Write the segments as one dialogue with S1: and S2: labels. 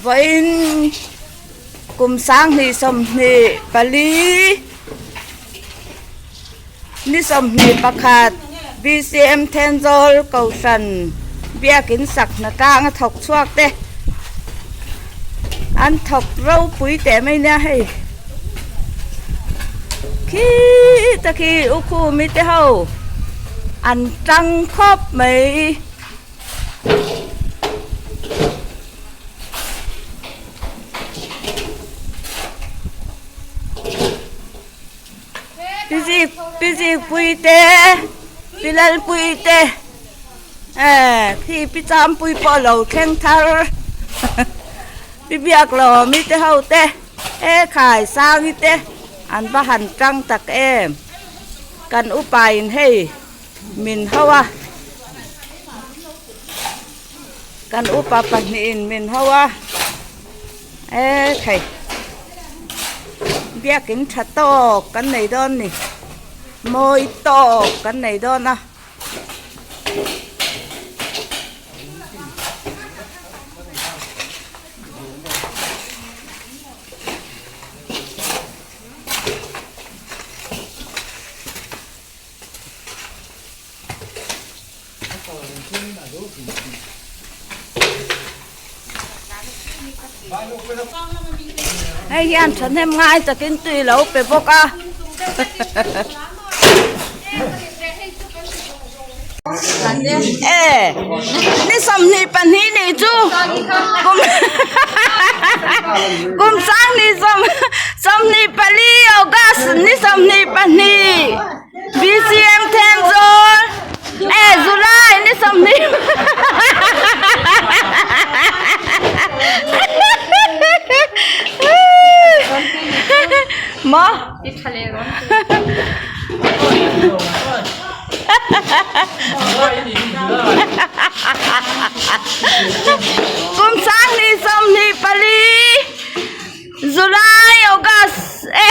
S1: Vawiin kum 2024 ni 21 BCM Thenzawl Kohhran biakin sak hna tlang a thawk chhuak te an thawk ropui teh mai nia hei khita khi u khumi te ho an tang khawp mai. Pi Zikpui te Pi Lalpui te eh khi Pi Champui pawh a lo thleng thar Pi Biaklawmi te ho te he khai Sangi te an va han tang tak em kan upa in hei min hau a kan upa pahnihin min hau a e thei biakin tha tawk kan nei dawn ni mawi tawk kan nei dawn a. Hei hian thahnem ngai takin tui lo pe bawk a. E ni 22 nih chu kum kum sang ni sawm 24 August ni 22. BCM Thenzawl e July ni 20 maw kum sang ni 24 July August e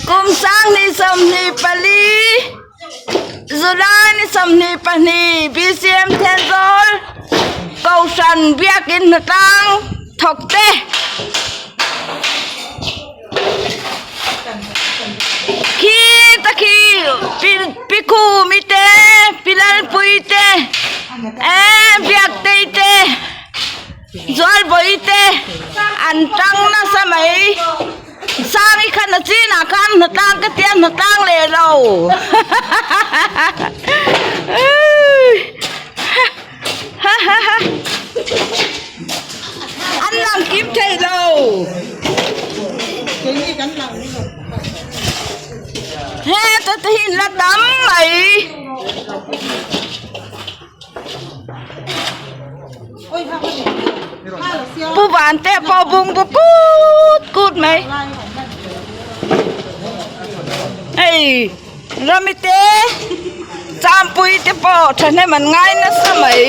S1: kum 2024 July ni 22 BCM Thenzawl Kohhran Biakin hnatlang thawk te. Khi ta khi pi pi khumi te pi lalpui te eh biaktei te zualbawi te an tang nasa mai sangi khan a chinah khan hnatlang ka tia hnatlang leh lo An lang kim thei lo. He ta te hi la tam mai. Pu van te pawh bung bu kut kut mai. Hei. Rami te Champui te pawh thahnem an ngai nasa mai.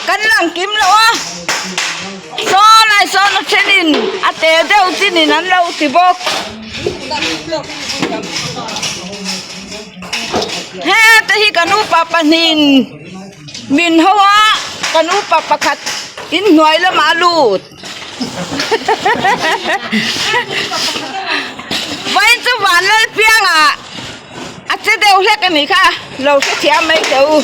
S1: Kan lang kim loh a, saw lai sawn a thenin a te deuh chinin an lo ti bawk. Heta hi kan upa pahnihin min ho a, kan upa pakhat inhnuai lamah a lut. Vawiin chu Vanlalpianga a che deuh hlek a nih kha lo hrethiam mai teh u.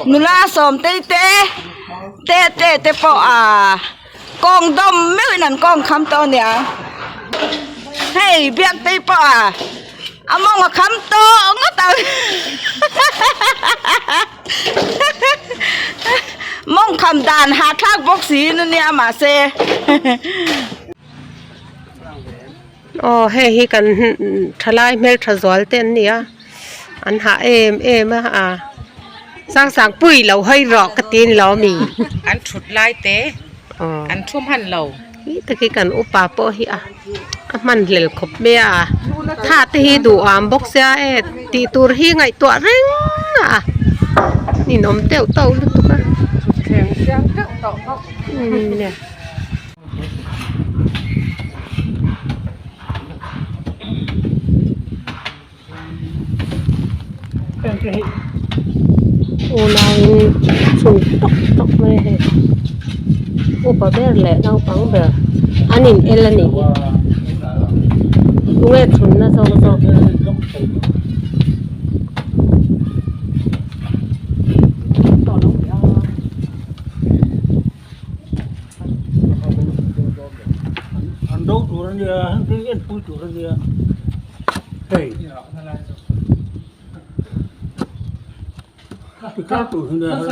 S1: Nula sawmtei te te te te pawh aa kawng dawm meuhin an kawng kham tawh a nia hei biaktei pawh a. A mawng a kham tawh ngawt ang. Mawng kham dan hahthlak bawk si in ania mahse.
S2: Aw hei hi kan thalai hmeltha zual te an ni a an hah em em a a sang sang pui lo hawi rawh ka ti ni lo mi.
S3: An thut lai te an thu hman lo.
S2: Hi tak hi kan upa pawh hi a a hman hlel khawp mai a tha te hi duh am bawk sia e tih tur hi ngaihtuah reng a ninawm deuh tawh lutuk a.
S3: Thleng siam teuh tawh bawk.
S2: Umm Unauin chhun tawk tawk mai a hei upa ber leh naupang ber an in el a nih hi tunge chhunna zawk zawk.
S4: An do tur a nia heng en pui tur a nia hei tikar tur hi nia hei.